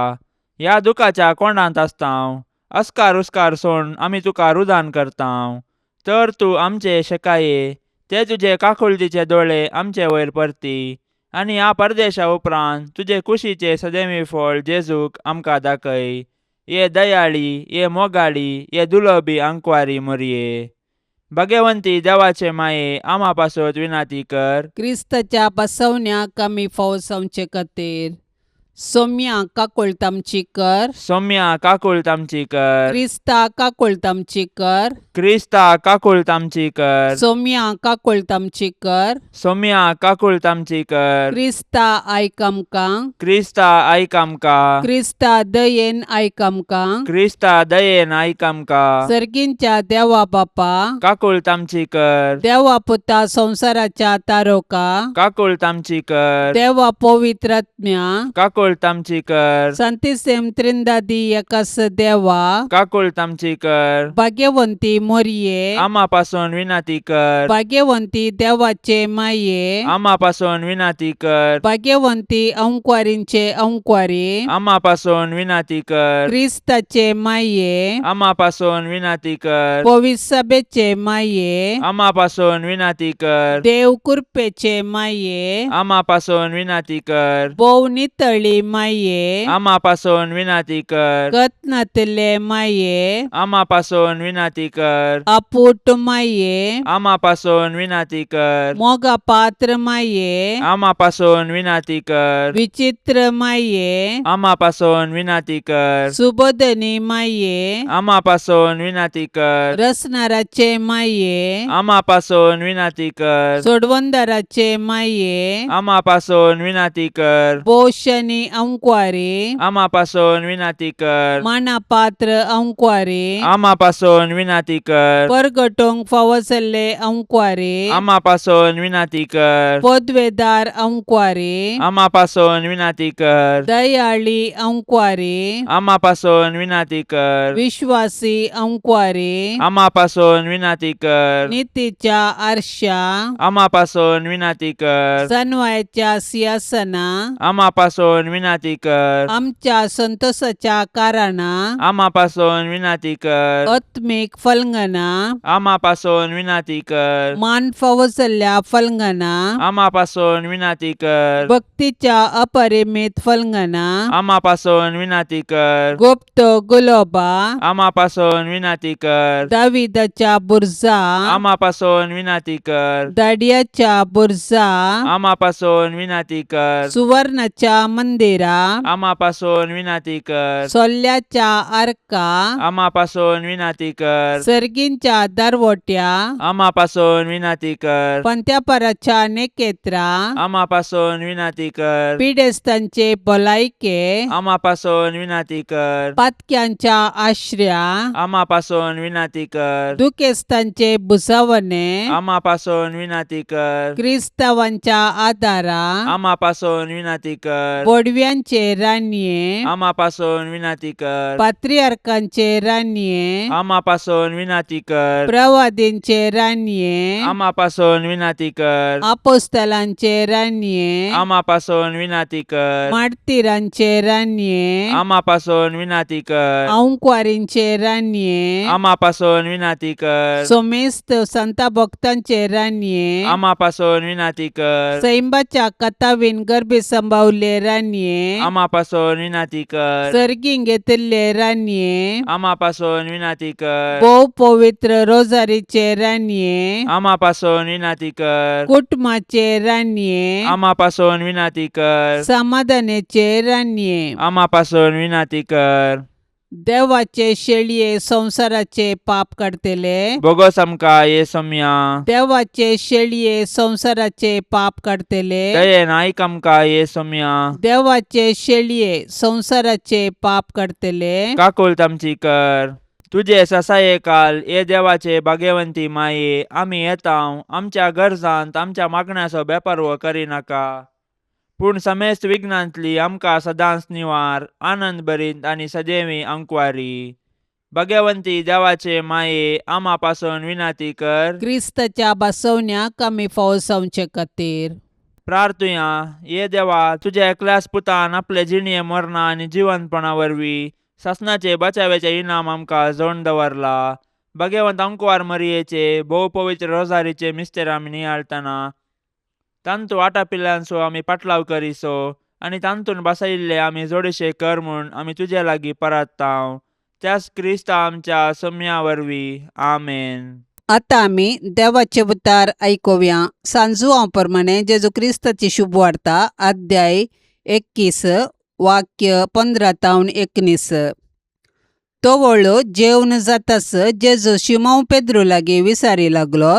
ह्या दुखाच्या कोंडांत आसतांव, अस्कार उस्कार सोड आमी तुका रुदान करतांव, तर तूं आमचे शेकाये, ते तुजे काकुळतीचे दोळे आमचे वयर परती आनी ह्या परदेशा उपरांत तुजे कुशीचे सदैवी फळ जेजूक आमकां दाखय. ये दयाळी, ये मोगाळी, ये दुलबी आंकवारी मोरये, भाग्यवंती देवाचे माये, आमा पासत विनाती कर. क्रिस्ताच्या बसवण्याक आमी फावो जावचे खातीर. सोम्या काकुळट आमची कर. सोम्या काकुळट आमची कर. क्रिस्ता काकुळट आमची कर. क्रिस्ता काकुळट आमची कर. सोम्या काकुळट आमची कर. सोम्या काकुळट आमची कर. क्रिस्ता आयक आमकां. क्रिस्ता आयक आमकां. क्रिस्ता दयेन आयक आमकां. क्रिस्ता दयेन आयक आमकां. सर्गींच्या देवा बापा, काकुळट आमची कर. देवा पुता संवसाराच्या तारोका, काकुळट आमची कर. देवा पवित्रात्म्या, काकुळट आमची कर. संतिसेम त्रिंदादी एकास देवा, काकुळट आमची कर. भाग्यवंती मोरये, आमा पासून विनंती कर. भाग्यवंती देवाचे माये, आमा पासून विनंती कर. भाग्यवंती अंकवारींचे अंकवारी, आमा पासून विनंती कर. क्रिस्ताचे माये, आमा पासून विनंती कर. पविसभेचे माये, आमा पासून विनंती कर. देव कृपेचे माये, आमा पासून विनंती कर. भोव नितळी माये, आमा पासून विनंती कर. गतनातले माये, आमा पासून विनंती कर. आपूट माये, आमा पासून विनंती कर. मोगा पात्र माये, आमा पासून विनंती कर. विचित्र माये, आमा पासून विनंती कर. सुबोधनी माये, आमा पासून विनंती कर. रसनाराचे माये, आमा पासून विनंती कर. सोडवंदाराचे माये, आमा पासून विनंती कर. पोषणी अंकवारी, आमा पासून विनंती कर. मानापात्र अंकवारी, आमा पासून विनंती कर. परगटोंक फावसल्ले अंकवारी, आमा पासून विनंती कर. पदवेदार अंकवारी, आमा पासून विनंती कर. दयाळी अंकवारी, आमा पासून विनंती कर. विश्वासी अंकवारी, आमा पासून विनंती कर. नितीच्या आरशा, आमा पासून विनंती कर. सनवायच्या सिंहासना, आमा पासून विनंती कर. आमच्या संतोषाच्या कारणा, आमा पासून विनंती कर. आत्मीक फलंगना, आमा पासून विनंती कर. मान फावसल्ल्या फलंगना, आमा पासून विनंती कर. भक्तीच्या अपरिमित फलंगना, आमा पासून विनंती कर. गुप्त गुलोबा, आमा पासून विनंती कर. दाविदाच्या बुरजा, आमा पासून विनंती कर. दाडियाच्या बुरजा, आमा पासून विनंती कर. सुवर्णाच्या मंदिरा, आमा पासून विनंती कर. सोल्ल्याच्या आर्का, आमा पासून विनंती कर. सर्गींच्या दरवट्या, आमा पासून विनंती कर. पंत्यापराच्या नेकेत्रा, आमा पासून विनंती कर. पिडेस्तांचे भलायके, आमा पासून विनंती कर. पातक्यांच्या आश्र्या, आमा पासून विनंती कर. दुखेस्तांचे भुजावणे, आमा पासून विनंती कर. क्रिस्तावांच्या आदारा, आमा पासून विनंती कर. बोडव्यांचे रानये, आमा पासून विनंती कर. पात्रियार्कांचे रानये, आमा पासून विनंती कर. प्रवादींचे रानये, आमा पासून विनंती कर. आपोस्तलांचे रानये, आमा पासून विनंती कर. मार्तिरांचे रानये, आमा पासून विनंती कर. अंकवारींचे रानये, आमा पासून विनंती कर. सोमेस्त संता भक्तांचे रानये, आमा पासून विनंती कर. सैंबाच्या कथावीन गर्भे संभावले रानये, आमा पासून विनंती कर. सर्गीं घेतिल्ले रानये, आमा पासून विनंती कर. भोव पवित्र रोजारीचे रानये, आमा पासून विनंती कर. कुटुंबाचे रानये, आमा पासून विनंती कर. समाधानाचे रानये, आमा पासून विनंती कर. देवाचे शेळये संवसाराचे पाप काडतले, बोगस आमकां ये सोम्या. देवाचे शेळये संवसाराचे पाप काडतले, दयेन आयक आमकां ये सोम्या. देवाचे शेळये संवसाराचे पाप काडतले, काकुळट आमची कर. तुजे ससाये काल ये देवाचे भाग्यवंती माये, आमी येता आमच्या गरजांत आमच्या मागण्याचो बेपर्व करिनाका, पूण समेस्त विघ्नांतली आमकां सदांच निवार, आनंद भरीत आनी सदैवी अंकवारी. भाग्यवंती देवाचे माये, आमा पासून विनंती कर. क्रिस्ताच्या बसवण्याक आमी फावो जावचे खातीर. प्रार्थुया. ये देवा, तुज्या एकल्याच पुतान आपले जिणये मरणा आनी जिवंतपणा वरवीं सासणाचे बचाव्याचे इनाम आमकां जोडून दवरला. भाग्यवंत अंकवार मरियेचे भोव पवित्र रोजारीचे मिस्तेर आमी नियाळतना तांतू आटापिल्ल्यांचो आमी पाटलाव करिसो आनी तांतून बसयिल्ले आमी जोडशे कर म्हूण आमी तुजे लागीं परत्तांव, त्याच क्रिस्ता आमच्या सम्या वरवीं. आमेन. आतां आमी देवाचे उतार आयकुया. सांजुआंव प्रमाणे जेजू क्रिस्ताची शुभ वार्ता, अध्याय 21. वाक्य 15 तावन 19. तवळ जेवन जाताच जेजू शिमांव पेद्रू लागीं विचारी लागलो,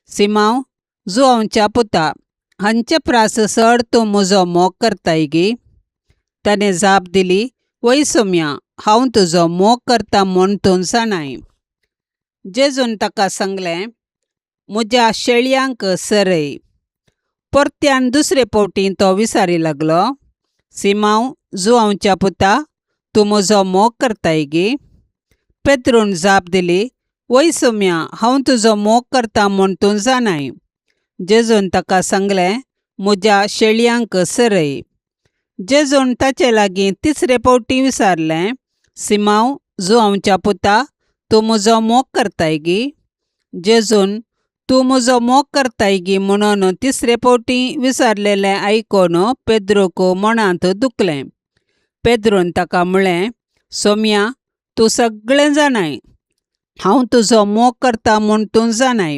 सिमांव, जुवांवच्या पुता, हांचे प्रास चड तूं म्हजो मोग करताय गी? ताणें जाप दिली, वय सोम्या, हांव तुजो मोग करता म्हूण तूं जाणाय. जेजून ताका सांगलें, म्हज्या शेळयांक सरय. परत्यान दुसरे फावटी तो विचारी लागलो, सिमांव, जुवांवच्या पुता, तूं म्हजो मोग करताय गी? पेद्रून जाप दिली, वय सोम्या, हांव तुजो मोग करता म्हूण तूं जाणाय. जेजून ताका सांगलें, म्हज्या शेळयांक सरय. जेजून ताचे लागीं तिसरे फावटी विचारलें, सिमांव, जुवांवच्या पुता, तूं म्हजो मोग करताय गी? जेजून तूं म्हजो मोग करताय गी म्हणून तिसरे फावटी विचारलेलें आयकून पेद्रूक मनांत दुखलें. पेद्रून ताका म्हळें, सोम्या, तूं सगळें जाणाय, हांव तुजो मोग करता म्हूण तूं जाणाय.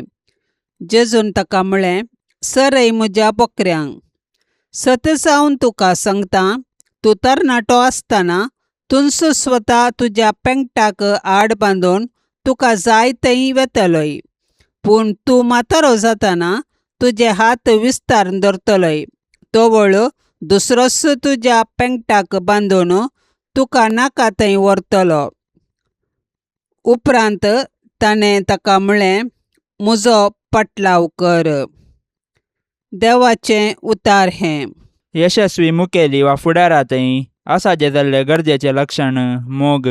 जेजून ताका म्हळें, सरय म्हज्या बोकऱ्यांक. सतच हांव तुका सांगता, तूं तरणाटो आसतना तूंच स्वता तुज्या पेंगटाक आड बांदून तुका जाय थंय वेतलोय, पूण तूं म्हातारो जातना तुजे हात विस्तारून धरतलोय, तवळ दुसरोच तुज्या पेंगटाक बांदून तुका नाका थंय व्हरतलो. उपरांत ताणें ताका म्हळें, म्हजो पाटलाव कर. देवाचें उतार हें. यशस्वी मुखेली वा फुडारांतय आसा जें जाल्लें गरजेचें लक्षण मोग.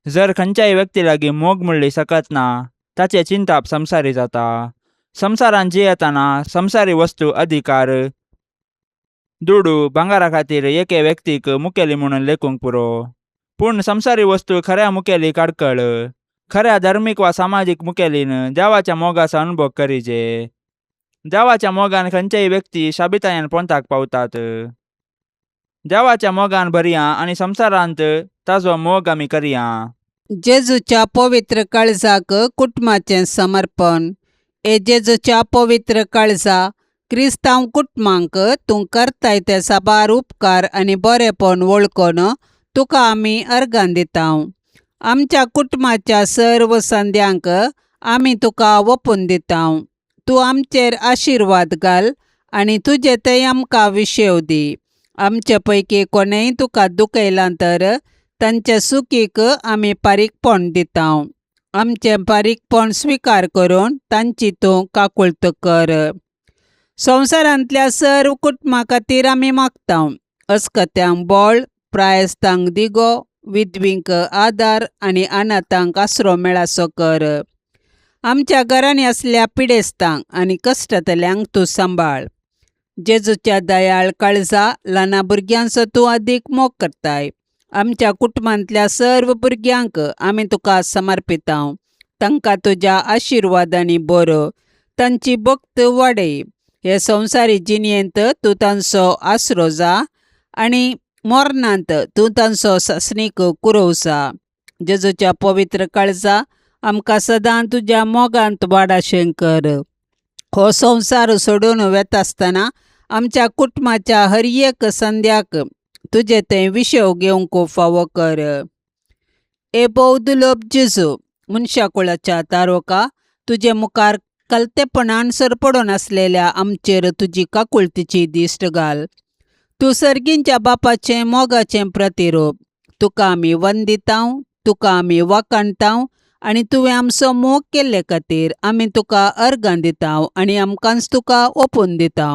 जर खंयच्याय व्यक्ती लागीं मोग म्हणली सकत ना, ताचें चिंताप संवसारी जाता. संवसारांत जियेतना संवसारी वस्तू, अधिकार, दुडू, भांगारा खातीर एके व्यक्तीक मुखेली म्हणून लेखूंक पुरो, पूण संवसारी वस्तू खऱ्या मुखेलीक आडकळ. खऱ्या धर्मीक वा सामाजीक मुखेलीन देवाच्या मोगाचो अनुभव करीजे. देवाच्या मोगान खंयचेय व्यक्ती शाबितायेन पोंताक पावतात. देवाच्या मोगान भरया आनी संवसारांत ताजो मोग आमी करया. जेजूच्या पवित्र काळजाक कुटुंबाचें समर्पण. हे जेजूच्या पवित्र काळजा, क्रिस्तांव कुटुंबांक तूं करताय ते साबार उपकार आनी बरेपण वळखून तुका आमी अर्गां दिता. आमच्या कुटुंबाच्या सर्व संद्यांक आमी तुका ओपून दिता. तूं आमचेर आशिर्वाद घाल आनी तुजे थंय आमकां विशेव दी. आमचे पैकी कोणेय तुका दुखयलां तर तांचे सुखीक आमी पारीकपण दिता. आमचें पारीकपण स्विकार करून तांची तूं काकुळट कर. संवसारांतल्या सर्व कुटुंबा खातीर आमी मागता. अस्कत्यांक बळ, प्रायस्तांक दिगो, विधवींक आदार आनी अनाथांक आसरो मेळासो कर. आमच्या घरांनी आसल्या पिडेस्तांक आनी कश्टांतल्यांक तूं सांबाळ. जेजूच्या दयाळ काळजा, ल्हाना भुरग्यांचो तूं अदीक मोग करताय. आमच्या कुटुंबांतल्या सर्व भुरग्यांक आमी तुका समर्पिता. तांकां तुज्या आशिर्वादांनी बरो, तांची भक्त वाडय. हे संवसारी जिणेंत तूं तांचो आसरो जा आनी मरणांत तूं तांचो सासणीक कुरोवचा. जेजूच्या पवित्र काळजा, आमकां सदां तुज्या मोगांत वाडाशें कर. हो संवसार सोडून वेता आसतना आमच्या कुटुंबाच्या हर एक संद्याक तुजें तें विशेव घेवंक फावो कर. ए भोव दुर्लभ जेजू, मनशा कुळाच्या तारोका, तुजे मुखार कलतेपणान सरपडून आसलेल्या आमचेर तुजी काकुळतीची दिश्ट घाल. तूं सर्गींच्या बापाचें मोगाचें प्रतिरूप. तुका आमी वंदितां, तुका आमी वाखाणतां आनी तुवें आमचो मोग केल्ले खातीर आमी तुका अर्गां दिता आनी आमकांच तुका ओपून दिता.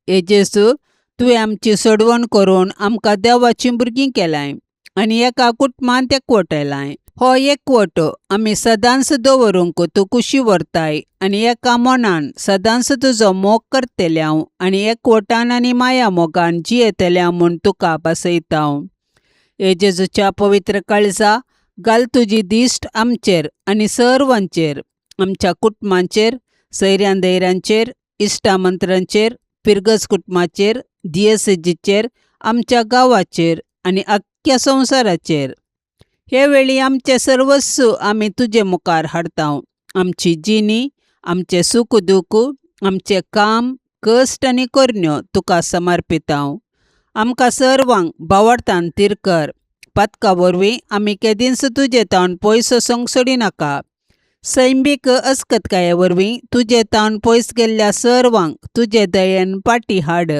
हे जेजू, तुवें आमची सोडवण करून आमकां देवाचीं भुरगीं केलाय आनी एका कुटुंबांत एकवटयलाय. हो एकवट आमी सदांच दवरूंक तूं कुशी व्हरताय आनी एका मनान सदांच तुजो मोग करतल्या आनी एकवटान आनी माया मोगान जियेतल्या म्हूण तुका बसयता. हे जेजूच्या पवित्र काळजा, घाल तुजी दिश्ट आमचेर आनी सर्वांचेर, आमच्या कुटुंबांचेर, सैऱ्यां दैऱ्यांचेर, इश्टा मंत्रांचेर, फिरगज कुटुंबाचेर, दियेसेजीचेर, आमच्या गांवाचेर आनी आख्ख्या संवसाराचेर. हे वेळी आमचें सर्वस्व आमी तुजे मुखार हाडता. आमची जिणी, आमचें सूख दूख, आमचें काम, कश्ट आनी करण्यो तुका समर्पिता. आमकां सर्वांक भावार्थान थीर कर. पातका वरवीं आमी केदींच तुजे तावन पयस वचोंक सोडिनाका. सैंबीक अस्कतकाये वरवीं तुजे तावन पयस गेल्ल्या सर्वांक तुजे दयेन पाटी हाड.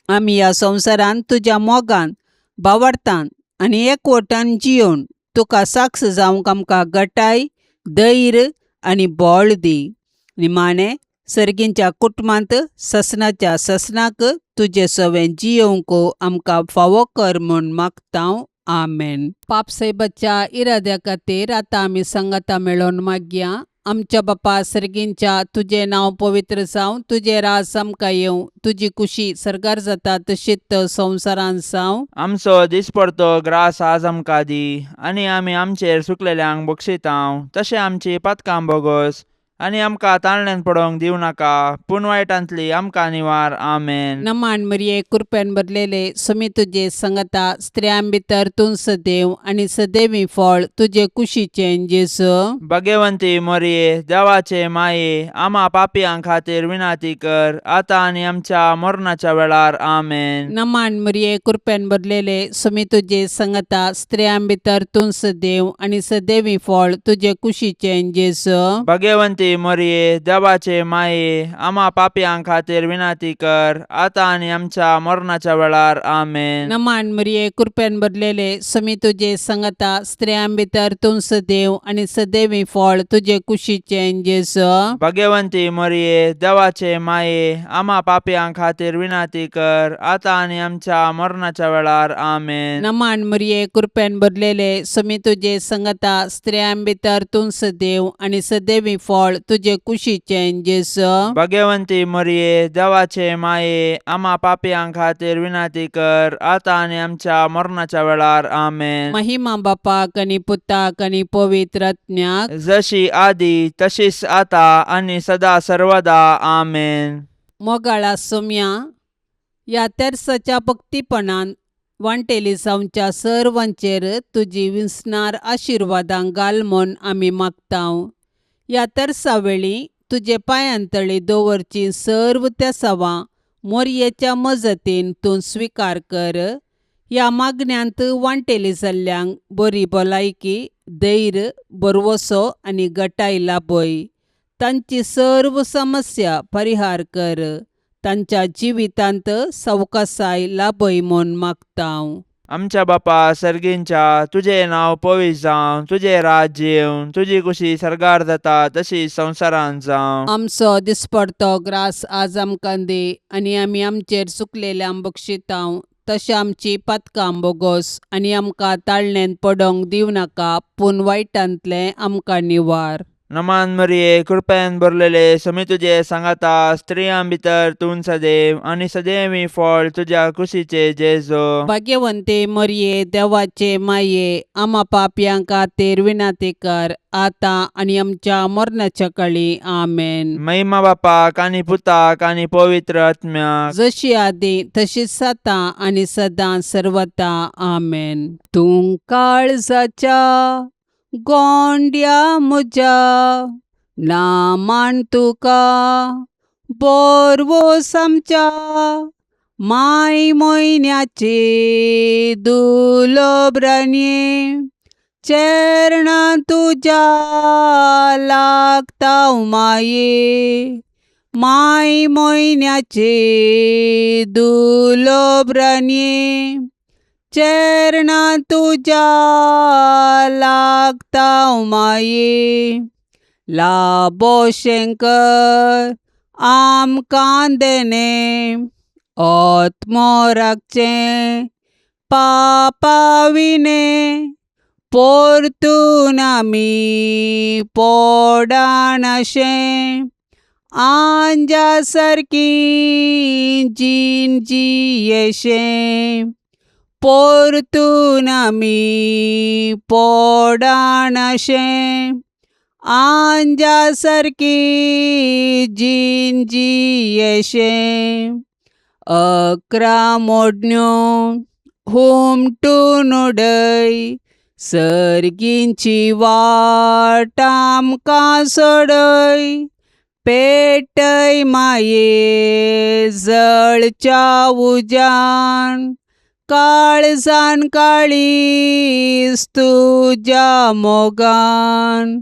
आमी ह्या संवसारांत तुज्या मोगान, भावार्थान आनी एकवटान जियोवन तुका साक्ष जावंक आमकां गटाय, धैर्य आनी बळ दी. निमाणें सर्गींच्या कुटुंबांत ससनाच्या ससनाक तुजे सवें जियोवंक आमकां फावो कर म्हूण मागता. आमेन. पापसायबाच्या इराद्या खातीर आतां आमी सांगाता मेळोवन मागया. आमच्या बापा सर्गींच्या, तुजें नांव पवित्र जावं, तुजें राज आमकां येवं, तुजी कुशी सर्गार जाता तशीच संवसारांत जावं. आमचो दिसपडतो ग्रास आज आमकां दी आनी आमी आमचेर सुकलेल्यांक बक्षितांव तशें आमची पातकां बोगोस आनी आमकां ताळण्यान पडोवंक दिवं नाका पूण वायटांतली आमकां निवार. आमेन. नमान मरिये, कृपेन भरलेले, सुमी तुजे संगता, स्त्रियां भितर तूं सदैव आनी सदैवी फळ तुजे कुशीचें जेजू. भगवंती मोरये, देवाचे माये, आमा पापयां खातीर विनाती कर आतां आनी आमच्या मरणाच्या वेळार. आमेन. नमान मरिये, कृपेन भरलेले, सुमी तुजे संगता, स्त्रियां भितर तूं सदैव आनी सदैवी फळ तुजे कुशीचें जेजू. भगवंती मोरये, देवाचे माये, आमा पापयां खातीर विनाती कर आतां आनी आमच्या मरणाच्या वेळार. आमेन. नमान मरिये, कृपेन भरलेले, सुमी तुजे संगता, स्त्रियां भितर तूं सदैव आनी सदैवी फळ तुजे कुशीचें जेजू. भगवंती मोरये, देवाचे माये, आमा पापयां खातीर विनाती कर आतां आनी आमच्या मरणाच्या वेळार. आमेन. नमान मरिये, कृपेन भरलेले, सुमी तुजे संगता, स्त्रियां भितर तूं सदैव आनी सदैवी फळ तुजे कुशीचें जेजू. भगवंती मोरये, देवाचे माये, आमा पापयां खातीर विनाती कर आतां आनी आमच्या मरणाच्या वेळार. आमेन. महिमा बापाक आनी पुताक आनी पवित्र आत्म्याक, जशी आदी तशीच आता आनी सदा सर्वदा. आमेन. मोगाळा सोम्या, ह्या तेर्साच्या भक्तीपणान वांटेली जावच्या सर्वांचेर तुजी विसणार आशिर्वादां घाल म्हूण आमी मागतांव. ह्या तेर्सा वेळी तुजे पांयांतळी दवरची सर्व तेसावां मोरयेच्या मजतीन तूं स्विकार कर. ह्या मागण्यांत वांटेली जाल्ल्यांक बरी भलायकी, धैर्य, भरवसो आनी गटाय लाभय. तांची सर्व समस्या परिहार कर. तांच्या जिवितांत सवकासाय लाभय म्हूण मागतांव. आमच्या बापा सर्गींच्या, तुजें नांव पवित्र जावं, तुजें राज्य येवं, तुजी कुशी सर्गार जाता तशी संवसारांत जावं. आमचो दिसपडतो ग्रास आज आमकां दी आनी आमी आमचेर चुकलेल्यांक बक्षितांव तशें आमची पातकां बोगोस आनी आमकां ताळणेंत पडोंक दिवं नाका पूण वायटांतलें आमकां निवार. नमान मरिये, कृपेन भरलेले, समी तुजे सांगाता, स्त्रियां भितर तूं सदैव आनी सदैवी फळ तुज्या कुशीचे जेजो. भाग्यवंते मरिये, देवाचे माये, आमा पापयां खातीर विनंती कर आतां आनी आमच्या मरणाच्या काळी. आमेन. महिमा बापाक आनी पुताक आनी पवित्र आत्म्याक, जशी आदी तशीच आतां आनी सदां सर्वता. आमेन. तूं काळजाच्या गोंड्या म्हज्या, ना मान तुका बोरवोस आमच्या माय म्हयन्याचे दुलोब्रांनी, चेरणां तुज्या लागता माये. माय म्हयन्याचे दुलोब्रांनी, चेरणां तुज्या लागता माये. लाबो शंकर आमकां देणें, आत्मो राखचें पापाविणें, परतून आमी पोडानाशें, आंजा सारकी जीण जियेशें, परतून आमी पोडानाशें, आंजा सारकी जीण जियेशें. 11 मोडण्यो हुमटून उडय, सर्गींची वाट आमकां सोडय, पेटय माये जळच्या उज्यान काळजान काळीज तुज्या मोगान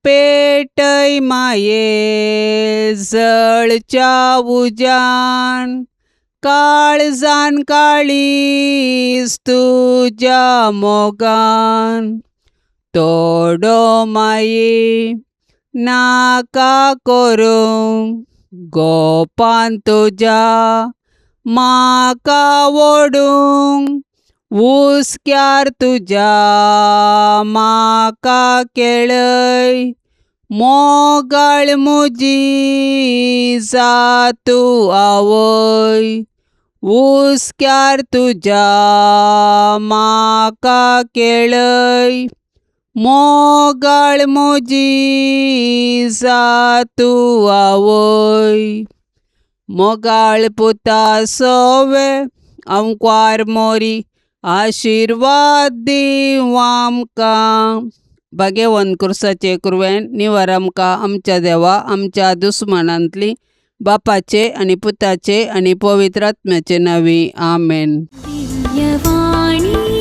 पेटय माये जळच्या उज्यान काळजान काळीज तुज्या मोगान तोडो माये नाका करूंक गोपान तुज्या म्हाका ओडूंक हुस्क्यार तुज्या म्हाका केळय मोगाळ म्हजी जा तूं आवय हुस्क्यार तुज्या म्हाका केळय मोगाळ म्हजी जा तूं आवय मोगाळ पुता सोवे आंकवार मोरी आशिर्वाद दीवं आमकां भाग्यवंत कुर्साचे कुरवेन निवार आमकां आमच्या देवा आमच्या दुस्मानांतली बापाचे आनी पुताचे आनी पवित्र आत्म्याचे नांवी आमेन. दिव्यवाणी.